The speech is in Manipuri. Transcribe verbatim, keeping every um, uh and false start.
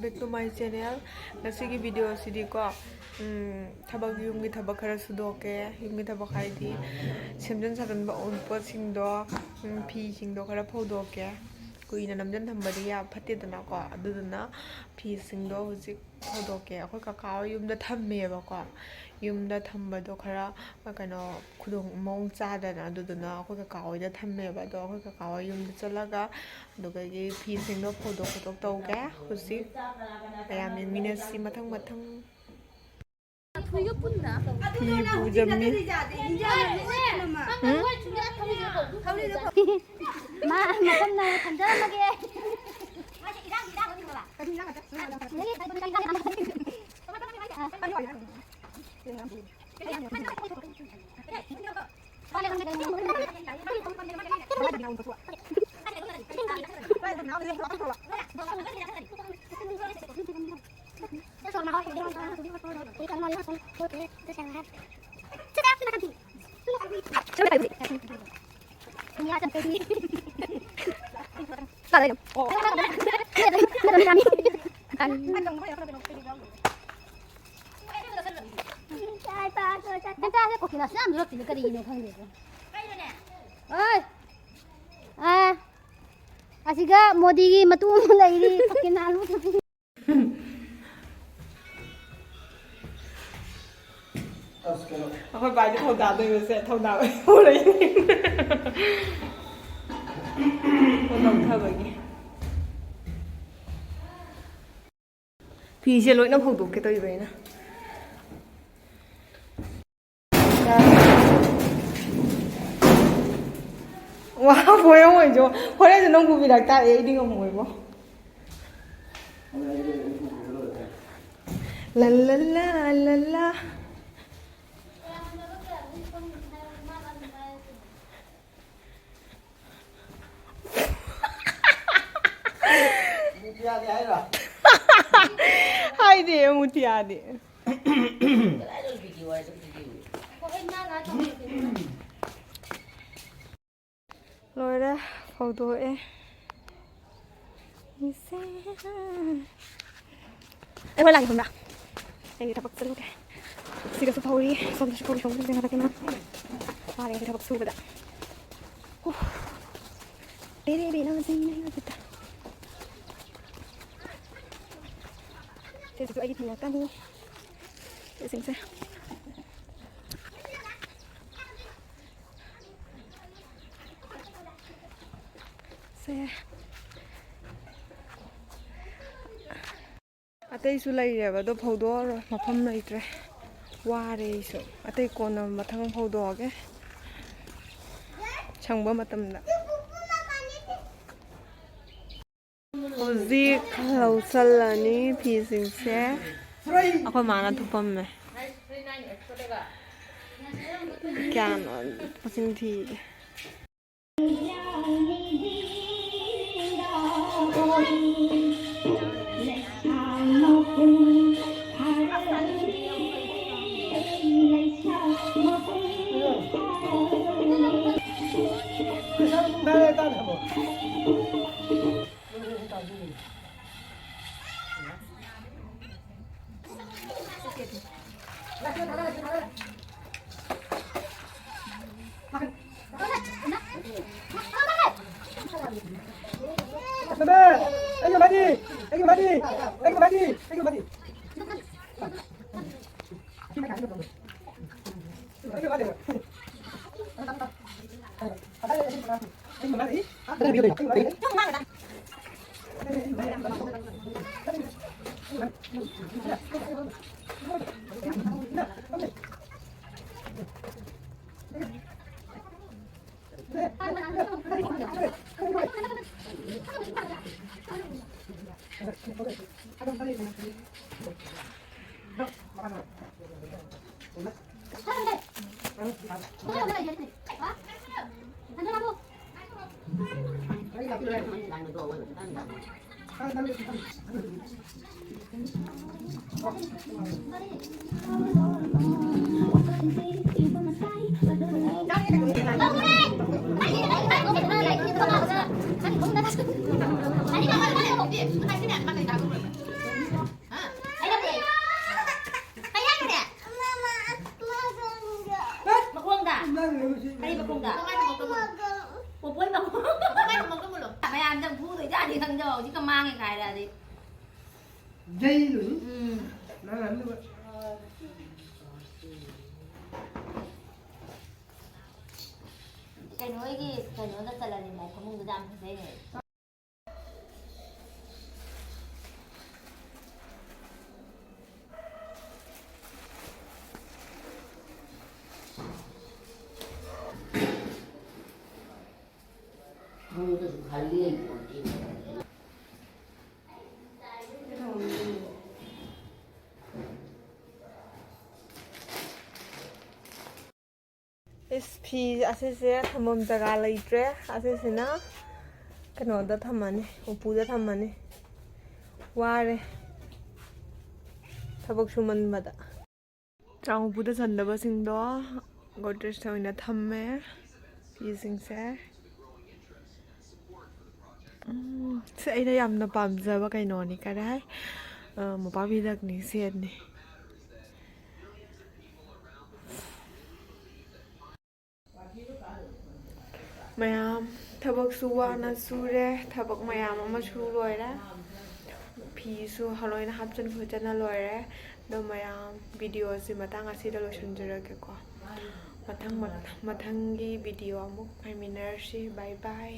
Back to my channel. ꯉꯁꯤꯒꯤ video ꯑꯁꯤꯗꯤꯀꯣ, ꯎꯝ, ꯊꯕꯛ, ꯌꯨꯝꯒꯤ ꯊꯕꯛ ꯈꯔ ꯁꯨꯗꯣꯛꯀꯦ꯫ ꯌꯨꯝꯒꯤ ꯊꯕꯛ ꯍꯥꯏꯗꯤ ꯁꯦꯝꯖꯤꯟ ꯁꯥꯖꯤꯟꯕ ꯑꯣꯏꯕ ꯄꯣꯠꯁꯤꯡꯗꯣ, ꯎꯝ, ꯐꯤꯁꯤꯡꯗꯣ ꯈꯔ ꯐꯧꯗꯣꯛꯀꯦ꯫ ꯀꯨꯏꯅ ꯅꯝꯖꯤꯟ ꯊꯝꯕꯗꯤ ꯌꯥ-, ꯐꯠꯇꯦꯗꯅꯀꯣ꯫ ꯑꯗꯨꯗꯨꯅ ꯐꯤꯁꯤꯡꯗꯣ ꯍꯧꯖꯤꯛ ꯐꯧꯗꯣꯛꯀꯦ꯫ ꯑꯩꯈꯣꯏ ꯀꯀꯥ ꯍꯣꯏ ꯌꯨꯝꯗ ꯊꯝꯃꯦꯕꯀꯣ꯫ ꯌꯨꯝꯗ ꯊꯝꯕꯗꯣ ꯈꯔ, ꯀꯩꯅꯣ, ꯈꯨꯗꯣꯡ, ꯃꯑꯣꯡ ꯆꯥꯗꯅ, ꯑꯗꯨꯗꯨꯅ ꯑꯩꯈꯣꯏ ꯀꯀꯥ ꯍꯣꯏꯗ ꯊꯝꯃꯦꯕ꯫ ꯑꯗꯣ ꯑꯩꯈꯣꯏ ꯀꯀꯥ ꯍꯣꯏ ꯌꯨꯝꯗ ꯆꯠꯂꯒ ꯑꯗꯨꯗꯒꯤ ꯐꯤꯁꯤꯡꯗꯣ ꯐꯧꯗꯣꯛ ꯈꯣꯠꯇꯣꯛ ꯇꯧꯒꯦ꯫ ꯍꯧꯖꯤꯛ ꯃꯌꯥꯝ ꯌꯦꯡꯃꯤꯟꯅꯁꯤ ꯃꯊꯪ ꯃꯊꯪ꯫ ꯐꯤ ꯄꯨꯖꯝꯃꯤ꯫ ꯃꯥ ꯃꯐꯝꯅ ꯊꯝꯖꯔꯝꯃꯒꯦ꯫ ꯀꯔꯤꯅꯣ ꯈꯪꯗꯦ꯫ ꯑꯣꯏ! ꯑꯥ, ꯑꯁꯤꯒ ꯃꯣꯗꯤꯒꯤ ꯃꯇꯨ ꯑꯃ ꯂꯩꯔꯤ꯫ ꯀꯣꯀꯤꯅꯥ ꯑꯃ ꯊꯝꯃꯤ꯫ ꯑꯩꯈꯣꯏ ꯕꯥꯏꯗꯤ ꯊꯧꯗꯥꯗꯣꯏꯕꯁꯦ ꯊꯧꯗꯥ ꯑꯣꯏꯅ ꯄꯨꯔꯛꯏꯅꯦ꯫ ꯄꯣꯠ ꯂꯧꯊꯕꯒꯤ꯫ ꯐꯤꯁꯦ ꯂꯣꯏꯅ ꯐꯧꯗꯣꯛꯀꯦ ꯇꯧꯔꯤꯕ ꯑꯩꯅ꯫ ꯋꯥ, ꯍꯣꯔꯦꯟ ꯑꯣꯏꯖꯣ꯫ ꯍꯣꯔꯦꯟꯁꯨ ꯅꯪ ꯄꯨꯕꯤꯔꯛ ꯇꯥꯔꯦ, ꯑꯩꯗꯤ ꯉꯝꯃꯣꯏꯕꯣ꯫ ꯂ ꯂ ꯂ ꯂ ꯂ꯫ ꯃꯨꯇꯤꯌꯥꯗꯤ ꯍꯥꯏꯔꯣ? ꯍꯥꯏꯗꯦ, ꯃꯨꯇꯤꯌꯥꯗꯤ꯫ ꯂꯣꯏꯔꯦ, ꯐꯧꯗꯣꯛꯑꯦ꯫ ꯏꯆꯦ꯫ ꯑꯩ ꯍꯣꯏ ꯂꯥꯛꯒꯦ ꯈꯪꯕ꯭ꯔꯥ? ꯑꯩꯒꯤ ꯊꯕꯛ ꯆꯠꯂꯨꯒꯦ꯫ ꯁꯤꯗꯁꯨ ꯐꯧꯔꯤ, ꯁꯣꯝꯗꯁꯨ ꯐꯧꯔꯤ, ꯁꯣꯝꯗꯁꯨ ꯉꯥꯏꯍꯥꯛꯇꯪ ꯏꯃꯥ ꯋꯥꯔꯦ ꯑꯩꯒꯤ ꯊꯕꯛ ꯁꯨꯕꯗ꯫ ꯎꯐ꯫ ꯂꯩꯔꯦ ꯏꯕꯦꯝꯃ, ꯁꯤꯅ ꯑꯩꯒꯤ ꯈꯨꯠꯇ꯫ ꯁꯤꯁꯤꯁꯨ ꯑꯩꯒꯤ ꯐꯤ ꯉꯥꯛꯇꯅꯤ꯫ ꯁꯤꯁꯤꯡꯁꯦ꯫ ꯁꯦ꯫ ꯑꯇꯩꯁꯨ ꯂꯩꯔꯦꯕ, ꯑꯗꯣ ꯐꯧꯗꯣꯛꯑꯔꯣꯏ, ꯃꯐꯝ ꯂꯩꯇ꯭ꯔꯦ꯫ ꯋꯥꯔꯦ ꯑꯩꯁꯨ꯫ ꯑꯇꯩ ꯀꯣꯟꯅ ꯃꯊꯪ ꯐꯧꯗꯣꯛꯑꯒꯦ, ꯁꯪꯕ ꯃꯇꯝꯗ꯫ ꯍꯧꯖꯤꯛ ꯂꯧꯁꯜꯂꯅꯤ ꯐꯤꯁꯤꯡꯁꯦ꯫ ꯑꯩꯈꯣꯏ ꯃꯥꯅ ꯊꯨꯞꯄꯝꯃꯦ꯫ ꯀꯌꯥꯅꯣ ꯃꯁꯤꯡ ꯊꯤꯒꯦ꯫ ꯄꯨꯡꯗ꯫ ꯄꯣꯄꯣꯏ ꯃꯈꯣꯡ꯫ ꯄꯣꯄꯣꯏ ꯃꯈꯣꯡꯗ ꯃꯨꯜꯂꯣ꯫ ꯃꯌꯥꯝꯗ ꯐꯨꯗꯣꯏꯖꯥꯠꯅꯤ ꯈꯪꯗꯦ, ꯍꯧꯖꯤꯛꯀ ꯃꯥꯡꯉꯦ ꯀꯥꯏꯔꯛꯑꯗꯤ꯫ ꯌꯩꯔꯨꯅꯤ꯫ ꯎꯝ꯫ ꯅꯪ ꯍꯟꯅꯕ꯫ ꯀꯩꯅꯣ ꯍꯣꯏꯒꯤ ꯀꯩꯅꯣꯗ ꯆꯠꯂꯗꯤ ꯃꯥꯏ ꯐꯃꯨꯡꯗꯨꯗ ꯌꯥꯝ ꯐꯖꯩꯅꯦ꯫ ꯏꯁ, ꯐꯤ ꯑꯁꯤꯁꯦ ꯊꯝꯐꯝ ꯖꯒꯥ ꯂꯩꯇ꯭ꯔꯦ꯫ ꯑꯁꯤꯁꯤꯅ ꯀꯩꯅꯣꯗ ꯊꯝꯃꯅꯤ, ꯎꯄꯨꯗ ꯊꯝꯃꯅꯤ꯫ ꯋꯥꯔꯦ ꯊꯕꯛ ꯁꯨꯃꯟꯕꯗ꯫ ꯆꯥꯛ ꯎꯄꯨꯗ ꯆꯟꯗꯕꯁꯤꯡꯗꯣ ꯒꯣꯗ꯭ꯔꯦꯖꯇ ꯑꯣꯏꯅ ꯊꯝꯃꯦ ꯐꯤꯁꯤꯡꯁꯦ꯫ ꯎꯝ, ꯁꯤ ꯑꯩꯅ ꯌꯥꯝꯅ ꯄꯥꯝꯖꯕ ꯀꯩꯅꯣꯅꯤ, ꯀꯔꯤ ꯍꯥꯏ? ꯑ, ꯃꯣꯝꯄꯥꯛ ꯐꯤꯗꯛꯅꯤ, ꯁꯦꯠꯅꯤ꯫ ꯃꯌꯥꯝ ꯊꯕꯛꯁꯨ ꯋꯥꯅ ꯁꯨꯔꯦ, ꯊꯕꯛ ꯃꯌꯥꯝ ꯑꯃꯁꯨ ꯂꯣꯏꯔꯦ, ꯐꯤꯁꯨ ꯂꯣꯏꯅ ꯍꯥꯞꯆꯤꯟ ꯈꯣꯠꯆꯟꯅ ꯂꯣꯏꯔꯦ꯫ ꯑꯗꯣ ꯃꯌꯥꯝ, ꯚꯤꯗꯤꯑꯣꯁꯤ ꯃꯇꯥꯡ ꯑꯁꯤꯗ ꯂꯣꯏꯁꯤꯟꯖꯔꯒꯦꯀꯣ꯫ ꯃꯊꯪ, ꯃꯊꯪꯒꯤ ꯚꯤꯗꯤꯑꯣ ꯑꯃꯨꯛ ꯉꯥꯏꯃꯤꯟꯅꯔꯁꯤ꯫ ꯕꯥꯏ ꯕꯥꯏ꯫